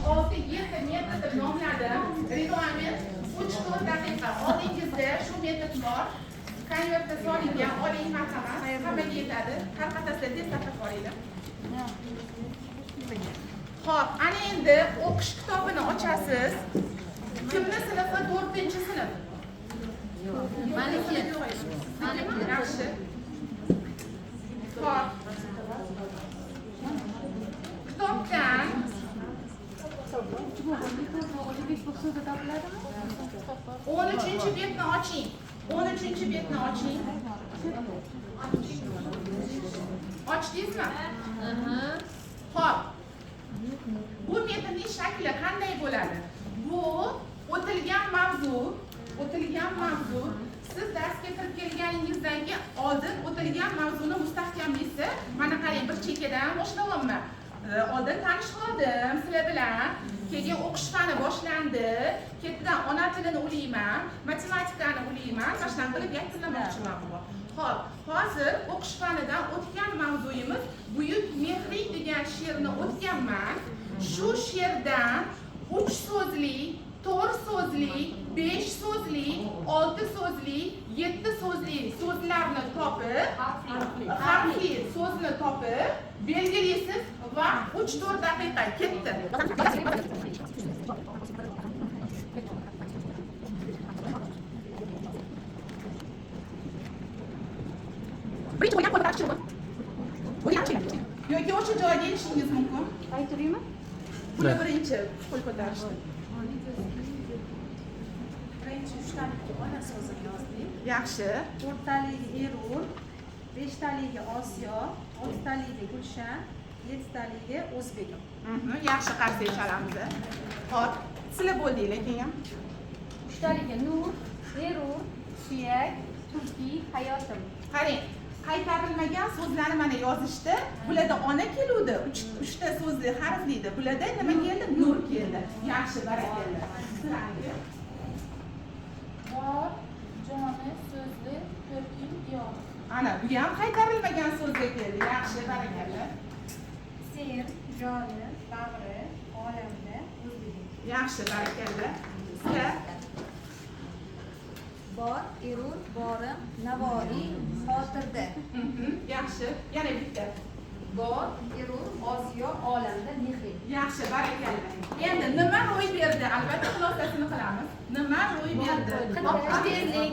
6, 7 metod deb nomladim. Reglament 3-4 daqiqa. Oldingizda shu metod bor. Konvertda solingan, oling marhamat. Hammaga yetadi. Tarqatasizlar, tez tarqatib olinglar. Xo'p, ana endi o'qish kitobini ochasiz. Kimni sinfi 4-sinf? Maniki. Maniki. Yaxshi. Xo'p. Kitobdan 13-betni oching. 13-betni oching. Ochdingizmi? Xo'p. Bu metodning shakli qanday bo'ladi? Bu o'tilgan mavzu, o'tilgan mavzu. Siz darsga kirib kelganingizdan keyin oldin o'tilgan mavzuni mustahkamlaysiz. Mana qarang, bir chekkadan boshlayapman. Oldin tanishib oldim sizlar bilan. Keyin o'qish fani boshlandi. Ketidan ona tilini ulayman, matematikani ulayman, mana shunaqa qilib yakunlamoqchiman bu. Xo'p, hozir o'qish fanidan o'tgan mavzuyimiz Buyuk Mehring degan she'rni o'tganman. Shu she'rdan 3 so'zli, 4 so'zli, 5 so'zli, 6 so'zli, 7 so'zli so'zlarni topib, harfli so'zni topib belgilaysiz va 3-4 daqiqa ketdi. Birinchi bo'lgan qo'l ko'tarish yoki o'sha joyga yetishingiz mumkin. Aytiraymi? Buni birinchi qo'l ko'tarishdi. Birinchi 3taligiga ona so'zini yozdik. Yaxshi. 4taligiga Erur, 5taligiga Osiyo, 6taligiga Gulshan, 7taligiga O'zbegim. Yaxshi, qarsak chalamiz. Xo'p, sizlar bo'ldinglar keyin. 3taligiga Nur, Erur, Suyak, Turkiy, Hayotim. Qarang, qaytarilmagan so'zlarni mana yozishdi. Bularda ona keluvdi, 3 ta so'zli harfliydi. Bularda nima keldi? Nur keldi. Yaxshi, barakalla. Sizlarga Bor, joni, so'zli, ko'rking, diyor. Ana, bu ham qaytarilmagan so'zga keldi. Yaxshi, barakalla. Sen, joni, bag'ri, olamda, o'zligim. Yaxshi, barakalla. Sizlar Bor, Erur, borim, Navoiy, xotirda. Yaxshi. Yana bitta. Bor, Erur, Osiyo, olamda, mehring. Yaxshi, barakalla. Endi nima ro'y berdi? Albatta xulosasini qilamiz. Nima ro'y berdi? Tezlik,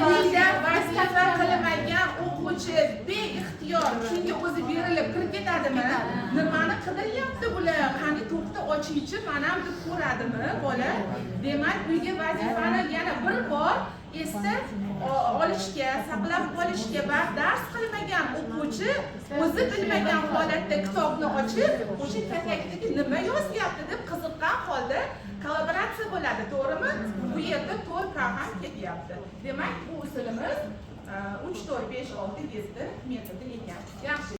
Uyda vazifa qilmagan o'quvchi beixtiyor shunga o'zi berilib kirib ketadimi? Nimani qidiryapti bular? Qani to'pni ochingchi, mana ham deb ko'radimi bola? Demak, uyga vazifani yana bir bor esda olishga, saqlab qolishga va dars qilmagan o'quvchi o'zi bilmagan holatda kitobni ochib, o'sha katakdagi nima yozyapti deb qiziqqan holda kollaboratsiya bo'ladi, to'g'rimi? Bu yerda 4K ham ketyapti. Demak, bu usulimiz 3, 4, 5, 6, 7 metodi ekan. Yaxshi.